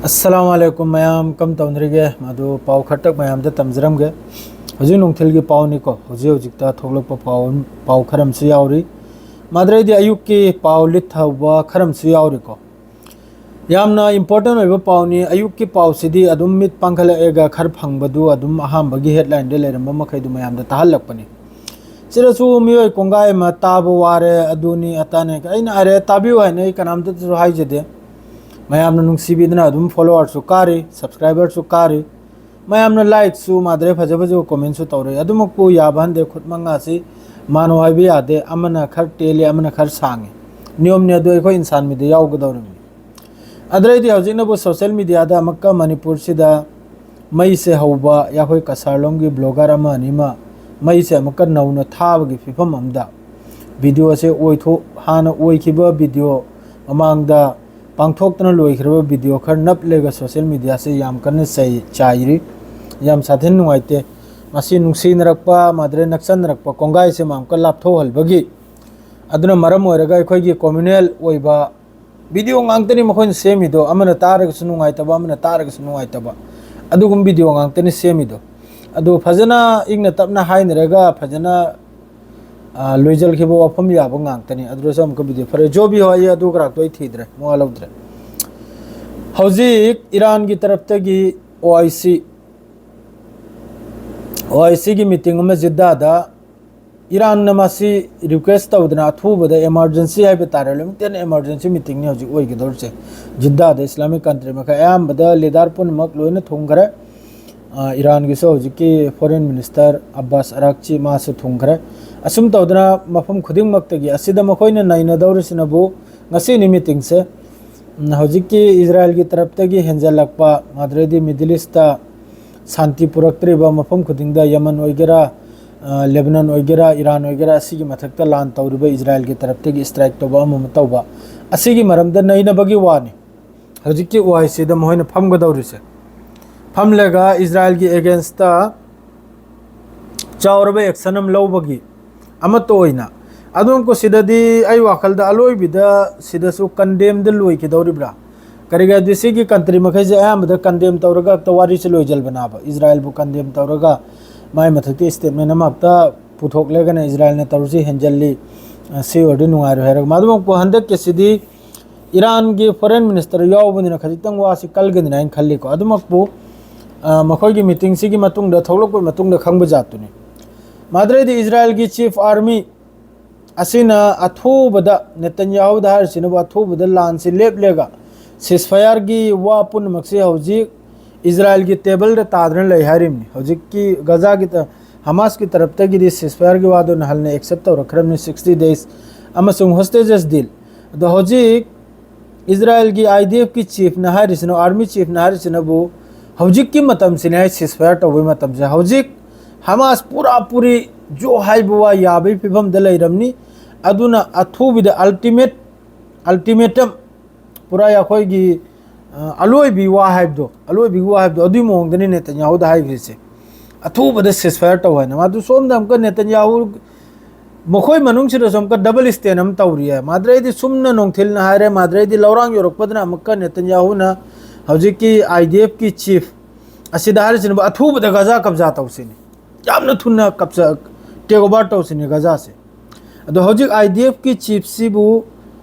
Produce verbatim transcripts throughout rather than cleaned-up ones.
ꯑꯁꯂꯥꯃꯨ ꯑꯂꯥꯏꯀꯨꯝ ꯃꯌꯥꯝ, ꯀꯝ ꯇꯧꯅꯔꯤꯒꯦ? ꯃꯗꯨ ꯄꯥꯎ ꯈꯔꯇꯛ ꯃꯌꯥꯝꯗ ꯇꯝꯖꯔꯝꯒꯦ꯫ ꯍꯧꯖꯤꯛ ꯅꯨꯡꯊꯤꯜꯒꯤ ꯄꯥꯎꯅꯤꯀꯣ, ꯍꯧꯖꯤꯛ ꯍꯧꯖꯤꯛꯇ ꯊꯣꯛꯂꯛꯄ ꯄꯥꯎ, ꯄꯥꯎ ꯈꯔ ꯑꯃꯁꯨ ꯌꯥꯎꯔꯤ꯫ ꯃꯥꯗ꯭ꯔꯩꯗꯤ ꯑꯌꯨꯛꯀꯤ ꯄꯥꯎ ꯂꯤꯠꯊꯧꯕ ꯈꯔ ꯑꯃꯁꯨ ꯌꯥꯎꯔꯤꯀꯣ꯫ ꯌꯥꯝꯅ important ꯑꯣꯏꯕ ꯄꯥꯎꯅꯤ꯫ ꯑꯌꯨꯛꯀꯤ ꯄꯥꯎꯁꯤꯗꯤ ꯑꯗꯨꯝ ꯃꯤꯠ ꯄꯥꯡꯈꯠꯂꯛꯑꯒ ꯈꯔ ꯐꯪꯕꯗꯨ ꯑꯗꯨꯝ ꯑꯍꯥꯟꯕꯒꯤ headlineꯗ ꯂꯩꯔꯝꯕ ꯃꯈꯩꯗꯨ ꯃꯌꯥꯝꯗ ꯇꯥꯍꯜꯂꯛꯄꯅꯤ꯫ ꯁꯤꯗꯁꯨ ꯃꯤꯑꯣꯏ ꯀꯣꯡꯒꯥꯏ ꯑꯃ ꯇꯥꯕ ꯋꯥꯔꯦ, ꯑꯗꯨꯅꯤ ꯑꯇꯥꯅꯤ꯫ ꯑꯩꯅ ꯍꯥꯏꯔꯦ, ꯇꯥꯕꯤꯌꯨ ꯍꯥꯏꯅ ꯑꯩ ꯀꯅꯥꯝꯇꯗꯁꯨ ꯍꯥꯏꯖꯗꯦ꯫ ꯃꯌꯥꯝꯅ ꯅꯨꯡꯁꯤꯕꯤꯗꯅ ꯑꯗꯨꯝ followerꯁꯨ ꯀꯥꯔꯤ, subscriberꯁꯨ ꯀꯥꯔꯤ꯫ ꯃꯌꯥꯝꯅ likeꯁꯨ ꯃꯥꯗ꯭ꯔꯦ, ꯐꯖ ꯐꯖꯕ commentꯁꯨ ꯇꯧꯔꯛꯏ꯫ ꯑꯗꯨꯃꯛꯄꯨ ꯌꯥꯕ ꯍꯟꯗꯦ, ꯈꯨꯠ ꯃꯉꯥꯁꯤ ꯃꯥꯟꯅꯧ ꯍꯥꯏꯕ ꯌꯥꯗꯦ꯫ ꯑꯃꯅ ꯈꯔ ꯇꯦꯜꯂꯤ, ꯑꯃꯅ ꯈꯔ ꯁꯥꯡꯉꯤ꯫ ꯅꯤꯌꯣꯝꯅꯤ ꯑꯗꯨ, ꯑꯩꯈꯣꯏ ꯏꯟꯁꯥꯟ ꯃꯤꯗ ꯌꯥꯎꯒꯗꯧꯔꯤꯕꯅꯤ꯫ ꯑꯗꯨꯗꯩꯗꯤ ꯍꯧꯖꯤꯛꯅꯕꯨ social mediaꯗ ꯑꯃꯨꯛꯀ ꯃꯅꯤꯄꯨꯔꯁꯤꯗ ꯃꯩꯁꯦ ꯍꯧꯕ, ꯑꯩꯈꯣꯏ ꯀꯁꯥꯔꯂꯣꯝꯒꯤ blogger ꯑꯃ ꯑꯅꯤ ꯑꯃ ꯃꯩꯁꯦ ꯑꯃꯨꯛꯀ ꯅꯧꯅ ꯊꯥꯕꯒꯤ ꯐꯤꯕꯝ ꯑꯃꯗ videoꯁꯦ ꯑꯣꯏꯊꯣꯛ-, ꯍꯥꯟꯅ ꯑꯣꯏꯈꯤꯕ video, ꯃꯃꯥꯡꯗ ꯄꯥꯡꯊꯣꯛꯇꯅ ꯂꯣꯏꯈ꯭ꯔꯕ video ꯈꯔ ꯅꯞꯂꯒ social mediaꯁꯦ ꯌꯥꯝ ꯀꯟꯅ ꯆꯩ-, ꯆꯥꯏꯔꯤ꯫ ꯌꯥꯝ ꯁꯥꯊꯤꯅ ꯅꯨꯡꯉꯥꯏꯇꯦ꯫ ꯃꯁꯤ ꯅꯨꯡꯁꯤꯅꯔꯛꯄ, ꯃꯥꯗ꯭ꯔꯦ ꯅꯛꯁꯟꯅꯔꯛꯄ ꯀꯣꯡꯒꯥꯏꯁꯦ ꯑꯃꯨꯛꯀ ꯂꯥꯞꯊꯣꯛꯍꯜꯕꯒꯤ꯫ ꯑꯗꯨꯅ ꯃꯔꯝ ꯑꯣꯏꯔꯒ ꯑꯩꯈꯣꯏꯒꯤ communal ꯑꯣꯏꯕ video ꯉꯥꯛꯇꯅꯤ ꯃꯈꯣꯏꯅ ꯁꯦꯝꯃꯤꯗꯣ, ꯑꯃꯅ ꯇꯥꯔꯒꯁꯨ ꯅꯨꯡꯉꯥꯏꯇꯕ, ꯑꯃꯅ ꯇꯥꯔꯒꯁꯨ ꯅꯨꯡꯉꯥꯏꯇꯕ, ꯑꯗꯨꯒꯨꯝꯕ video ꯉꯥꯛꯇꯅꯤ ꯁꯦꯝꯃꯤꯗꯣ꯫ ꯑꯗꯨ ꯐꯖꯅ ꯏꯪꯅ ꯇꯞꯅ ꯍꯥꯏꯅꯔꯒ ꯐꯖꯅ, ꯑ, ꯂꯣꯏꯖꯜꯈꯤꯕ ꯋꯥꯐꯝ ꯌꯥꯕ ꯉꯥꯛꯇꯅꯤ꯫ ꯑꯗꯨꯗꯁꯨ ꯑꯃꯨꯛꯀ video ꯐꯔꯦ, ꯖꯣꯕꯤ ꯍꯣꯏ, ꯑꯗꯨ ꯈꯔꯥꯛꯇꯣ ꯑꯩ ꯊꯤꯗ꯭ꯔꯦ, ꯃꯋꯥ ꯂꯧꯗ꯭ꯔꯦ꯫ ꯍꯧꯖꯤꯛ ꯏꯔꯥꯟꯒꯤ ꯇꯔꯞꯇꯒꯤ OIC, OICꯒꯤ meeting ꯑꯃ ꯖꯤꯗꯥꯗ ꯏꯔꯥꯟꯅ ꯃꯁꯤ request ꯇꯧꯗꯅ ꯑꯊꯨꯕꯗ emergency ꯍꯥꯏꯕ ꯇꯥꯔꯦ, ꯂꯣꯏꯅꯃꯛꯇ emergency meetingꯅꯤ ꯍꯧꯖꯤꯛ ꯑꯣꯏꯒꯗꯧꯔꯤꯁꯦ꯫ ꯖꯤꯗꯥꯗ Islamic country ꯃꯈꯩ ꯑꯌꯥꯝꯕꯗ leader ꯄꯨꯝꯅꯃꯛ ꯂꯣꯏꯅ ꯊꯨꯡꯈ꯭ꯔꯦ꯫ ꯑ, ꯏꯔꯥꯟꯒꯤꯁꯨ ꯍꯧꯖꯤꯛꯀꯤ foreign minister ꯑꯕꯥꯁ ꯑꯔꯥꯛꯆꯤ ꯃꯥꯁꯨ ꯊꯨꯡꯈ꯭ꯔꯦ꯫ ꯑꯁꯨꯝ ꯇꯧꯗꯅ ꯃꯐꯝ ꯈꯨꯗꯤꯡꯃꯛꯇꯒꯤ ꯑꯁꯤꯗ ꯃꯈꯣꯏꯅ ꯅꯩꯅꯗꯧꯔꯤꯁꯤꯅꯕꯨ ꯉꯁꯤꯅꯤ meetingꯁꯦ꯫ ꯎꯝ, ꯍꯧꯖꯤꯛꯀꯤ ꯏꯖꯔꯥꯏꯜꯒꯤ ꯇꯔꯞꯇꯒꯤ ꯍꯦꯟꯖꯜꯂꯛꯄ, ꯃꯥꯗ꯭ꯔꯦꯗꯤ Middle Eastꯇ ꯁꯥꯟꯇꯤ ꯄꯨꯔꯛꯇ꯭ꯔꯤꯕ ꯃꯐꯝ ꯈꯨꯗꯤꯡꯗ, ꯌꯃꯟ ꯑꯣꯏꯒꯦꯔꯥ, ꯑ, ꯂꯦꯕꯅꯟ ꯑꯣꯏꯒꯦꯔꯥ, ꯏꯔꯥꯟ ꯑꯣꯏꯒꯦꯔꯥ, ꯑꯁꯤꯒꯤ ꯃꯊꯛꯇ ꯂꯥꯟ ꯇꯧꯔꯤꯕ ꯏꯖꯔꯥꯏꯜꯒꯤ ꯇꯔꯞꯇꯒꯤ strike ꯇꯧꯕ, ꯑꯃ ꯑꯃ ꯇꯧꯕ, ꯑꯁꯤꯒꯤ ꯃꯔꯝꯗ ꯅꯩꯅꯕꯒꯤ ꯋꯥꯅꯤ꯫ ꯍꯧꯖꯤꯛꯀꯤ OICꯗ ꯃꯈꯣꯏꯅ ꯐꯝꯒꯗꯧꯔꯤꯁꯦ, ꯐꯝꯂꯒ ꯏꯖꯔꯥꯏꯜꯒꯤ againstꯇ ꯆꯥꯎꯔꯕ action ꯑꯃ ꯂꯧꯕꯒꯤ ꯑꯃꯠꯇ ꯑꯣꯏꯅ꯫ ꯑꯗꯨꯝ ꯀꯣ ꯁꯤꯗꯗꯤ ꯑꯩ ꯋꯥꯈꯜꯗ ꯑꯂꯣꯏꯕꯤꯗ ꯁꯤꯗꯁꯨ condemnꯗ ꯂꯣꯏꯈꯤꯗꯧꯔꯤꯕ꯭ꯔꯥ? ꯀꯔꯤꯒꯤꯔꯗꯤ ꯁꯤꯒꯤ ꯀꯟꯇ꯭ꯔꯤ ꯃꯈꯩꯁꯦ ꯑꯌꯥꯝꯕꯗ ꯀꯟꯗꯦꯝ ꯇꯧꯔꯒ ꯍꯦꯛꯇ ꯋꯥꯔꯤꯁꯦ ꯂꯣꯏꯁꯤꯜꯕꯅꯦꯕ꯫ ꯏꯖꯔꯥꯏꯜꯕꯨ ꯀꯟꯗꯦꯝ ꯇꯧꯔꯒ ꯃꯥꯏ ꯃꯊꯛꯇ ꯁ꯭ꯇꯦꯠꯃꯦꯟ ꯑꯃ ꯍꯦꯛꯇ ꯄꯨꯊꯣꯛꯂꯒꯅ ꯏꯖꯔꯥꯏꯜꯅ ꯇꯧꯔꯤꯁꯤ ꯍꯦꯟꯖꯜꯂꯤ, ꯑ, ꯁꯤ ꯑꯣꯏꯔꯗꯤ ꯅꯨꯡꯉꯥꯏꯔꯣꯏ ꯍꯥꯏꯔꯒ꯫ ꯃꯗꯨꯃꯛꯄꯨ ꯍꯟꯗꯛꯀꯤꯁꯤꯗꯤ ꯏꯔꯥꯟꯒꯤ ꯐꯣꯔꯦꯟ ꯃꯤꯅꯤꯁꯇꯔ ꯌꯥꯎꯕꯅꯤꯅ ꯈꯖꯤꯛꯇꯪ ꯋꯥꯁꯤ ꯀꯜꯒꯅꯤꯅ ꯑꯩꯅ ꯈꯜꯂꯤꯀꯣ꯫ ꯑꯗꯨꯃꯛꯄꯨ, ꯑ, ꯃꯈꯣꯏꯒꯤ ꯃꯤꯇꯤꯡꯁꯤꯒꯤ ꯃꯇꯨꯡꯗ, ꯊꯣꯛꯂꯛꯄꯒꯤ ꯃꯇꯨꯡꯗ ꯈꯪꯕ ꯖꯥꯠꯇꯨꯅꯤ꯫ ꯃꯥꯗ꯭ꯔꯩꯗꯤ ꯏꯖꯔꯥꯏꯜꯒꯤ ꯆꯤꯐ ꯑꯥꯔꯃꯤ ꯑꯁꯤꯅ ꯑꯊꯨꯕꯗ, ꯅꯦꯇꯟꯌꯥꯍꯨꯗ ꯍꯥꯏꯔꯤꯁꯤꯅꯕꯨ ꯑꯊꯨꯕꯗ ꯂꯥꯟꯁꯤ ꯂꯦꯞꯂꯒ ceasefire-ꯒꯤ ꯋꯥ ꯄꯨꯝꯅꯃꯛꯁꯤ ꯍꯧꯖꯤꯛ ꯏꯖꯔꯥꯏꯜꯒꯤ ꯇꯦꯕꯜꯗ ꯇꯥꯗꯨꯅ ꯂꯩ ꯍꯥꯏꯔꯤꯕꯅꯤ꯫ ꯍꯧꯖꯤꯛꯀꯤ ꯒꯖꯥꯒꯤ ꯇ-, ꯍꯃꯥꯁꯀꯤ ꯇꯔꯞꯇꯒꯤꯗꯤ ceasefire-ꯒꯤ ꯋꯥꯗꯣ ꯅꯍꯥꯟꯅ accept ꯇꯧꯔꯛꯈ꯭ꯔꯕꯅꯤ, sixty days, ꯑꯃꯁꯨꯡ hostages deal꯫ ꯑꯗꯣ ꯍꯧꯖꯤꯛ ꯏꯖꯔꯥꯏꯜꯒꯤ IDF-ꯀꯤ ꯆꯤꯐꯅ ꯍꯥꯏꯔꯤꯁꯤꯅ, ꯑꯥꯔꯃꯤ ꯆꯤꯐꯅ ꯍꯥꯏꯔꯤꯁꯤꯅꯕꯨ ꯍꯧꯖꯤꯛꯀꯤ ꯃꯇꯝꯁꯤꯅꯦ ꯍꯥꯏ ceasefire ꯇꯧꯕꯒꯤ ꯃꯇꯝꯁꯦ꯫ ꯍꯧꯖꯤꯛ ꯍꯃꯥꯁ ꯄꯨꯔꯥ ꯄꯨꯔꯤ ꯖꯣ ꯍꯥꯏꯕ ꯋꯥ ꯌꯥꯕꯒꯤ ꯐꯤꯕꯝꯗ ꯂꯩꯔꯝꯅꯤ꯫ ꯑꯗꯨꯅ ꯑꯊꯨꯕꯤꯗ ultimate, ultimatum, ꯄꯨꯔꯥ ꯑꯩꯈꯣꯏꯒꯤ, ꯑ, ꯑꯂꯣꯏꯕꯤ ꯋꯥ ꯍꯥꯏꯕꯗꯣ, ꯑꯂꯣꯏꯕꯤꯒꯤ ꯋꯥ ꯍꯥꯏꯕꯗꯣ, ꯑꯗꯨꯒꯤ ꯃꯑꯣꯡꯗꯅꯤ ꯅꯦꯇꯟꯌꯥꯍꯨꯗ ꯍꯥꯏꯈ꯭ꯔꯤꯁꯦ꯫ ꯑꯊꯨꯕꯗ ceasefire ꯇꯧ ꯍꯥꯏꯅ꯫ ꯃꯗꯨ ꯁꯣꯝꯗ ꯑꯃꯨꯛꯀ ꯅꯦꯇꯟꯌꯥꯍꯨ, ꯃꯈꯣꯏ ꯃꯅꯨꯡꯁꯤꯗꯁꯨ ꯑꯃꯨꯛꯀ double stand ꯑꯃ ꯇꯧꯔꯤ ꯍꯥꯏ꯫ ꯃꯥꯗ꯭ꯔꯩꯗꯤ ꯁꯨꯝꯅ ꯅꯣꯡꯊꯤꯜꯅ ꯍꯥꯏꯔꯦ, ꯃꯥꯗ꯭ꯔꯩꯗꯤ ꯂꯧꯔꯥꯡ ꯌꯧꯔꯛꯄꯗꯅ ꯑꯃꯨꯛꯀ ꯅꯦꯇꯟꯌꯥꯍꯨꯅ ꯍꯧꯖꯤꯛꯀꯤ IDF-ꯀꯤ ꯆꯤꯐ ꯑꯁꯤꯗ ꯍꯥꯏꯔꯤꯁꯤꯅꯕꯨ ꯑꯊꯨꯕꯗ ꯒꯖꯥ ꯀꯕꯖꯥ ꯇꯧꯁꯤꯅꯤ, ꯌꯥꯝꯅ ꯊꯨꯅ ꯀꯞꯆ-, take over ꯇꯧꯁꯤꯅꯤ ꯒꯖꯥꯁꯦ꯫ ꯑꯗꯣ ꯍꯧꯖꯤꯛ IDF-ꯀꯤ ꯆꯤꯐꯁꯤꯕꯨ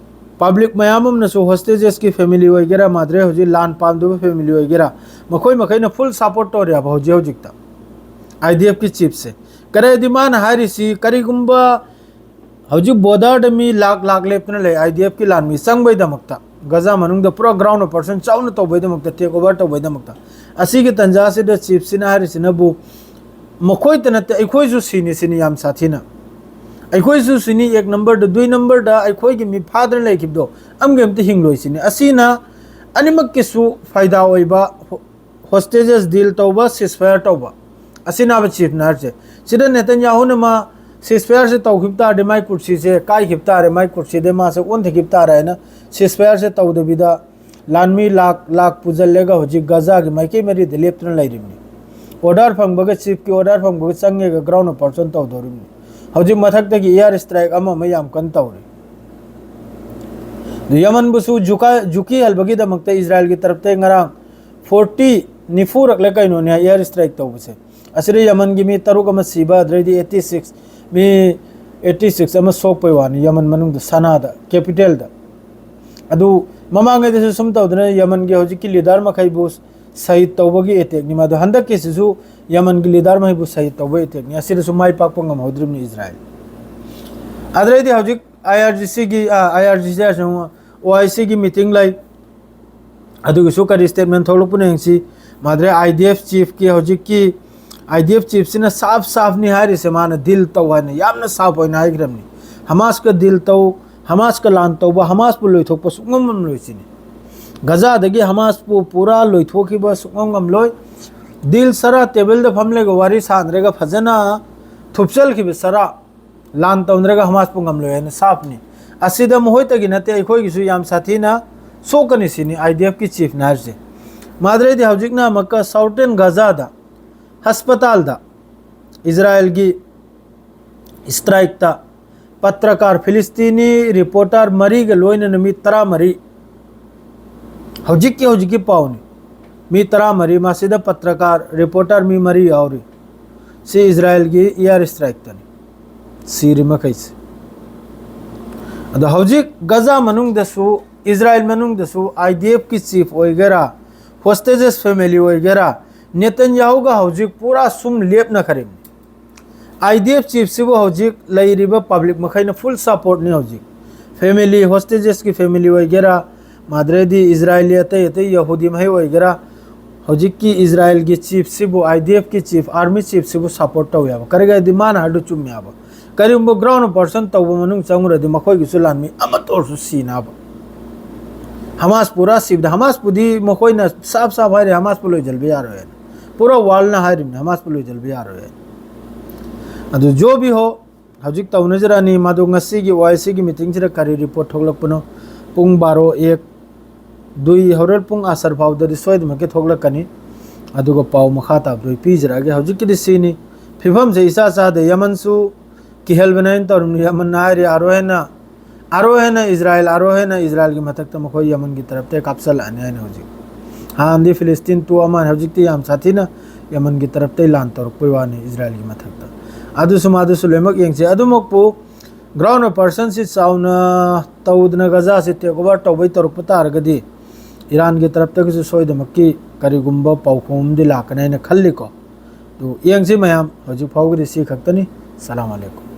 ꯄꯕ꯭ꯂꯤꯛ ꯃꯌꯥꯝ ꯑꯃꯅꯁꯨ, hostages-ꯀꯤ family ꯑꯣꯏꯒꯦꯔꯥ, ꯃꯥꯗ꯭ꯔꯩ ꯍꯧꯖꯤꯛ ꯂꯥꯟ ꯄꯥꯝꯗꯕ family ꯑꯣꯏꯒꯦꯔꯥ, ꯃꯈꯣꯏ ꯃꯈꯩꯅ full support ꯇꯧꯔꯦꯕ ꯍꯧꯖꯤꯛ ꯍꯧꯖꯤꯛꯇ IDF-ꯀꯤ ꯆꯤꯐꯁꯦ꯫ ꯀꯔꯤꯗꯤ ꯃꯥꯅ ꯍꯥꯏꯔꯤꯁꯤ, ꯀꯔꯤꯒꯨꯝꯕ ꯍꯧꯖꯤꯛ border-ꯗ ꯃꯤ ꯂꯥꯛ ꯂꯥꯛ ꯂꯦꯞꯇꯨꯅ ꯂꯩ IDF-ꯀꯤ ꯂꯥꯟꯃꯤ ꯆꯪꯕꯩꯗꯃꯛꯇ, ꯒꯖꯥ ꯃꯅꯨꯡꯗ ꯄꯨꯔꯥ ground operation ꯆꯥꯎꯅ ꯇꯧꯕꯩꯗꯃꯛꯇ, take over ꯇꯧꯕꯩꯗꯃꯛꯇ꯫ ꯑꯁꯤꯒꯤ ꯇꯟꯖꯥꯁꯤꯗ ꯆꯤꯐꯁꯤꯅ ꯍꯥꯏꯔꯤꯁꯤꯅꯕꯨ ꯃꯈꯣꯏꯇ ꯅꯠꯇꯦ, ꯑꯩꯈꯣꯏꯁꯨ ꯁꯤꯅꯤ, ꯁꯤꯅꯤ ꯌꯥꯝ ꯁꯥꯊꯤꯅ꯫ ꯑꯩꯈꯣꯏꯁꯨ ꯁꯤꯅꯤ, ꯑꯦꯛ ꯅꯝꯕꯔꯗ, ꯗꯨꯏ ꯅꯝꯕꯔꯗ ꯑꯩꯈꯣꯏꯒꯤ ꯃꯤ ꯐꯥꯗꯅ ꯂꯩꯈꯤꯕꯗꯣ ꯑꯃꯒꯤ ꯑꯝꯇ ꯍꯤꯡꯂꯣꯏ ꯁꯤꯅꯤ꯫ ꯑꯁꯤꯅ ꯑꯅꯤꯃꯛꯀꯤꯁꯨ ꯐꯥꯏꯗꯥ ꯑꯣꯏꯕ, hostages deal ꯇꯧꯕ, ceasefire ꯇꯧꯕ꯫ ꯑꯁꯤꯅꯕ ꯆꯤꯐꯅ ꯍꯥꯏꯔꯤꯁꯦ꯫ ꯁꯤꯗ ꯅꯦꯇꯟꯌꯥꯍꯨꯅ ꯃꯥ ceasefire-ꯁꯦ ꯇꯧꯈꯤꯕ ꯇꯥꯔꯗꯤ ꯃꯥꯏ ꯀꯨꯔꯁꯤꯁꯦ ꯀꯥꯏꯈꯤꯕ ꯇꯥꯔꯦ, ꯃꯥꯏ ꯀꯨꯔꯁꯤꯗꯩ ꯃꯥꯁꯦ ꯑꯣꯟꯊꯈꯤꯕ ꯇꯥꯔꯦ ꯍꯥꯏꯅ ceasefire-ꯁꯦ ꯇꯧꯗꯕꯤꯗ ꯂꯥꯟꯃꯤ ꯂꯥꯛ ꯂꯥꯛ ꯄꯨꯁꯤꯜꯂꯒ ꯍꯧꯖꯤꯛ ꯒꯖꯥꯒꯤ ꯃꯥꯏꯀꯩ ꯃꯔꯤꯗ ꯂꯦꯞꯇꯨꯅ ꯂꯩꯔꯤꯕꯅꯤ꯫ Order ꯐꯪꯕꯒ, ꯆꯤꯐꯀꯤ order ꯐꯪꯕꯒ ꯆꯪꯉꯒ ground operation ꯇꯧꯗꯧꯔꯤꯕꯅꯤ꯫ ꯍꯧꯖꯤꯛ ꯃꯊꯛꯇꯒꯤ air strike ꯑꯃ ꯑꯃ ꯌꯥꯝ ꯀꯟꯅ ꯇꯧꯔꯤ꯫ ꯑꯗꯨ ꯌꯃꯟꯕꯨꯁꯨ ꯖꯨꯀꯥ-, ꯖꯨꯀꯤ ꯍꯜꯕꯒꯤꯗꯃꯛꯇ ꯏꯖꯔꯥꯏꯜꯒꯤ ꯇꯔꯞꯇ ꯉꯔꯥꯡ forty, ꯅꯤꯐꯨꯔꯛꯂ ꯀꯩꯅꯣꯅꯦ air strike ꯇꯧꯕꯁꯦ꯫ ꯑꯁꯤꯗ ꯌꯃꯟꯒꯤ ꯃꯤ ꯇꯔꯨꯛ ꯑꯃ ꯁꯤꯕ, ꯑꯗꯨꯗꯩꯗꯤ eighty six, ꯃꯤ eighty six ꯑꯃ ꯁꯣꯛꯄꯩ ꯋꯥꯅꯤ ꯌꯃꯟ ꯃꯅꯨꯡꯗ, ꯁꯅꯥꯗ, capitalꯗ꯫ ꯑꯗꯨ ꯃꯃꯥꯡꯉꯩꯗꯁꯨ ꯁꯨꯝ ꯇꯧꯗꯅ ꯌꯃꯟꯒꯤ ꯍꯧꯖꯤꯛꯀꯤ leader ꯃꯈꯩꯕꯨ ꯁꯍꯤꯗ ꯇꯧꯕꯒꯤ attackꯅꯤ ꯃꯗꯨ꯫ ꯍꯟꯗꯛꯀꯤꯁꯤꯁꯨ ꯌꯃꯟꯒꯤ leader ꯃꯈꯩꯕꯨ ꯁꯍꯤꯗ ꯇꯧꯕꯒꯤ attackꯅꯤ꯫ ꯑꯁꯤꯗꯁꯨ ꯃꯥꯏ ꯄꯥꯛꯄ ꯉꯝꯍꯧꯗ꯭ꯔꯤꯕꯅꯤ ꯏꯖꯔꯥꯏꯜ꯫ ꯑꯗꯨꯗꯩꯗꯤ ꯍꯧꯖꯤꯛ IRGCꯒꯤ, ꯑ, IRGC ꯍꯥꯏꯔꯁꯨ OICꯒꯤ meeting ꯂꯩ꯫ ꯑꯗꯨꯒꯤꯁꯨ ꯀꯔꯤ statement ꯊꯣꯛꯂꯛꯄꯅꯣ ꯌꯦꯡꯁꯤ꯫ ꯃꯥꯗ꯭ꯔꯦ IDF chiefꯀꯤ, ꯍꯧꯖꯤꯛꯀꯤ IDF chiefꯁꯤꯅ ꯁꯥꯐ ꯁꯥꯐꯅꯤ ꯍꯥꯏꯔꯤꯁꯦ, ꯃꯥꯅ deal ꯇꯧ ꯍꯥꯏꯅ ꯌꯥꯝꯅ ꯁꯥꯐ ꯑꯣꯏꯅ ꯍꯥꯏꯈ꯭ꯔꯕꯅꯤ꯫ ꯍꯃꯥꯁꯀ deal ꯇꯧ, ꯍꯃꯥꯁꯀ ꯂꯥꯟ ꯇꯧꯕ, ꯍꯃꯥꯁꯄꯨ ꯂꯣꯏꯊꯣꯛꯄ ꯁꯨꯡꯉꯝ ꯉꯝꯂꯣꯏ ꯁꯤꯅꯤ꯫ ꯒꯖꯥꯗꯒꯤ ꯍꯃꯥꯁꯄꯨ ꯄꯨꯔꯥ ꯂꯣꯏꯊꯣꯛꯈꯤꯕ ꯁꯨꯡꯉꯝ ꯉꯝꯂꯣꯏ꯫ Deal ꯁꯔꯥ tableꯗ ꯐꯝꯂꯒ ꯋꯥꯔꯤ ꯁꯥꯟꯅꯔꯒ ꯐꯖꯅ ꯊꯨꯞꯆꯜꯈꯤꯕ ꯁꯔꯥ ꯂꯥꯟ ꯇꯧꯅꯔꯒ ꯍꯃꯥꯁꯄꯨ ꯉꯝꯂꯣꯏ ꯍꯥꯏꯅ ꯁꯥꯐꯅꯤ꯫ ꯑꯁꯤꯗ ꯃꯈꯣꯏꯇꯒꯤ ꯅꯠꯇꯦ, ꯑꯩꯈꯣꯏꯒꯤꯁꯨ ꯌꯥꯝ ꯁꯥꯊꯤꯅ ꯁꯣꯛꯀꯅꯤ ꯁꯤꯅꯤ IDFꯀꯤ chiefꯅ ꯍꯥꯏꯔꯤꯁꯦ꯫ ꯃꯥꯗ꯭ꯔꯦꯗꯤ ꯍꯧꯖꯤꯛꯅ ꯑꯃꯨꯛꯀ southern ꯒꯖꯥꯗ hospitalꯗ ꯏꯖꯔꯥꯏꯜꯒꯤ strikeꯇ ꯄꯇ꯭ꯔꯀꯥꯔ, ꯐꯤꯂꯤꯁꯇꯤꯅꯤ reporter ꯃꯔꯤꯒ ꯂꯣꯏꯅꯅ ꯃꯤ ꯇꯔꯥꯃꯔꯤ, ꯍꯧꯖꯤꯛꯀꯤ, ꯍꯧꯖꯤꯛꯀꯤ ꯄꯥꯎꯅꯤ, ꯃꯤ ꯇꯔꯥꯃꯔꯤ, ꯃꯁꯤꯗ ꯄꯇ꯭ꯔꯀꯥꯔ, reporter ꯃꯤ ꯃꯔꯤ ꯌꯥꯎꯔꯤ꯫ ꯁꯤ ꯏꯖꯔꯥꯏꯜꯒꯤ air strikeꯇꯅꯤ ꯁꯤꯔꯤ ꯃꯈꯩꯁꯦ꯫ ꯑꯗꯣ ꯍꯧꯖꯤꯛ ꯒꯖꯥ ꯃꯅꯨꯡꯗꯁꯨ, ꯏꯖꯔꯥꯏꯜ ꯃꯅꯨꯡꯗꯁꯨ IDFꯀꯤ chief ꯑꯣꯏꯒꯦꯔꯥ, hostages family ꯑꯣꯏꯒꯦꯔꯥ, ꯅꯦꯇꯟꯌꯥꯍꯨꯒ ꯍꯧꯖꯤꯛ ꯄꯨꯔꯥ ꯁꯨꯝ ꯂꯦꯞꯅꯈ꯭ꯔꯤꯕꯅꯤ꯫ IDF chiefꯁꯤꯕꯨ ꯍꯧꯖꯤꯛ ꯂꯩꯔꯤꯕ public ꯃꯈꯩꯅ full supportꯅꯤ ꯍꯧꯖꯤꯛ꯫ Family, hostagesꯀꯤ family ꯑꯣꯏꯒꯦꯔꯥ, ꯃꯥꯗ꯭ꯔꯦꯗꯤ ꯏꯖꯔꯥꯏꯂꯤ ꯑꯇꯩ ꯑꯇꯩ ꯌꯍꯨꯗꯤ ꯃꯍꯩ ꯑꯣꯏꯒꯦꯔꯥ, ꯍꯧꯖꯤꯛꯀꯤ ꯏꯖꯔꯥꯏꯜꯒꯤ chiefꯁꯤꯕꯨ, IDFꯀꯤ chief, army chiefꯁꯤꯕꯨ support ꯇꯧꯋꯦꯕ꯫ ꯀꯔꯤꯒꯤꯗꯤ ꯃꯥꯅ ꯍꯥꯏꯗꯨ ꯆꯨꯝꯃꯦꯕ꯫ ꯀꯔꯤꯒꯨꯝꯕ ground operation ꯇꯧꯕ ꯃꯅꯨꯡ ꯆꯪꯉꯨꯔꯗꯤ ꯃꯈꯣꯏꯒꯤꯁꯨ ꯂꯥꯟꯃꯤ ꯑꯃꯠꯇ ꯑꯣꯏꯔꯁꯨ ꯁꯤꯅꯕ꯫ ꯍꯃꯥꯁ ꯄꯨꯔꯥ ꯁꯤꯕꯗ, ꯍꯃꯥꯁꯄꯨꯗꯤ ꯃꯈꯣꯏꯅ ꯁꯥꯞ ꯁꯥꯞ ꯍꯥꯏꯔꯦ, ꯍꯃꯥꯁꯄꯨ ꯂꯣꯏꯁꯤꯟꯕ ꯌꯥꯔꯣꯏ ꯍꯥꯏꯅ꯫ ꯄꯨꯔꯥ worldꯅ ꯍꯥꯏꯔꯤꯕꯅꯤ, ꯍꯃꯥꯁꯄꯨ ꯂꯣꯏꯁꯤꯟꯕ ꯌꯥꯔꯣꯏ ꯍꯥꯏꯅ꯫ ꯑꯗꯨ ꯖꯣ ꯕꯤ ꯍꯣ ꯍꯧꯖꯤꯛ ꯇꯧꯅꯖꯔꯛꯑꯅꯤ꯫ ꯃꯗꯨ ꯉꯁꯤꯒꯤ OICꯒꯤ meetingꯁꯤꯗ ꯀꯔꯤ report ꯊꯣꯛꯂꯛꯄꯅꯣ, ꯄꯨꯡ ꯕꯥꯔꯣ, ꯑꯦꯛ, ꯗꯨꯏ, ꯍꯣꯔꯦꯟ ꯄꯨꯡ ꯑꯁꯔ ꯐꯥꯎꯗꯗꯤ ꯁꯣꯏꯗꯅꯃꯛꯀꯤ ꯊꯣꯛꯂꯛꯀꯅꯤ꯫ ꯑꯗꯨꯒ ꯄꯥꯎ ꯃꯈꯥ ꯇꯥꯕꯗꯨ ꯑꯩ ꯄꯤꯖꯔꯛꯑꯒꯦ꯫ ꯍꯧꯖꯤꯛꯀꯤꯗꯤ ꯁꯤꯅꯤ꯫ ꯐꯤꯕꯝꯁꯦ ꯏꯆꯥ ꯆꯥꯗꯦ꯫ ꯌꯃꯟꯁꯨ ꯀꯤꯍꯜꯕꯅꯦ ꯍꯥꯏꯅ ꯇꯧꯔꯤꯕꯅꯤ꯫ ꯌꯃꯟꯅ ꯍꯥꯏꯔꯤ, ꯑꯥꯔ ꯑꯣ ꯑꯦꯟꯅ ꯑꯥꯔꯣ ꯍꯦꯟꯅ ꯏꯖꯔꯥꯏꯜ ꯑꯥꯔꯣ ꯍꯦꯟꯅ ꯏꯖꯔꯥꯏꯜꯒꯤ ꯃꯊꯛꯇ ꯃꯈꯣꯏ ꯌꯃꯟꯒꯤ ꯇꯔꯞꯇ ꯀꯥꯞꯁꯜꯂꯛꯑꯅꯤ ꯍꯥꯏꯅ ꯍꯧꯖꯤꯛ꯫ ꯍꯥꯟꯅꯗꯤ ꯐꯤꯂꯤꯁꯇꯤꯟ ꯇꯨ ꯑꯃꯅ ꯍꯧꯖꯤꯛꯇꯤ ꯌꯥꯝ ꯁꯥꯊꯤꯅ ꯌꯃꯟꯒꯤ ꯇꯔꯞꯇ ꯂꯥꯟ ꯇꯧꯔꯛꯄꯩ ꯋꯥꯅꯤ ꯏꯖꯔꯥꯏꯜꯒꯤ ꯃꯊꯛꯇ꯫ ꯑꯗꯨꯁꯨ ꯃꯥꯗꯨꯁꯨ ꯂꯣꯏꯅꯃꯛ ꯌꯦꯡꯁꯦ꯫ ꯑꯗꯨꯃꯛꯄꯨ ground operation ꯁꯤ ꯆꯥꯎꯅ ꯇꯧꯗꯅ ꯒꯖꯥꯁꯤ take over ꯇꯧꯕꯩ ꯇꯧꯔꯛꯄ ꯇꯥꯔꯒꯗꯤ ꯏꯔꯥꯟꯒꯤ ꯇꯔꯞꯇꯒꯤꯁꯨ ꯁꯣꯏꯗꯃꯛꯀꯤ ꯀꯔꯤꯒꯨꯝꯕ ꯄꯥꯎꯈꯨꯝ ꯑꯃꯗꯤ ꯂꯥꯛꯀꯅꯤ ꯍꯥꯏꯅ ꯈꯜꯂꯤꯀꯣ꯫ ꯑꯗꯨ ꯌꯦꯡꯁꯤ ꯃꯌꯥꯝ, ꯍꯧꯖꯤꯛ ꯐꯥꯎꯒꯤꯗꯤ ꯁꯤ ꯈꯛꯇꯅꯤ꯫ ꯁꯂꯥꯝ ꯑꯂꯩꯀꯨꯝ꯫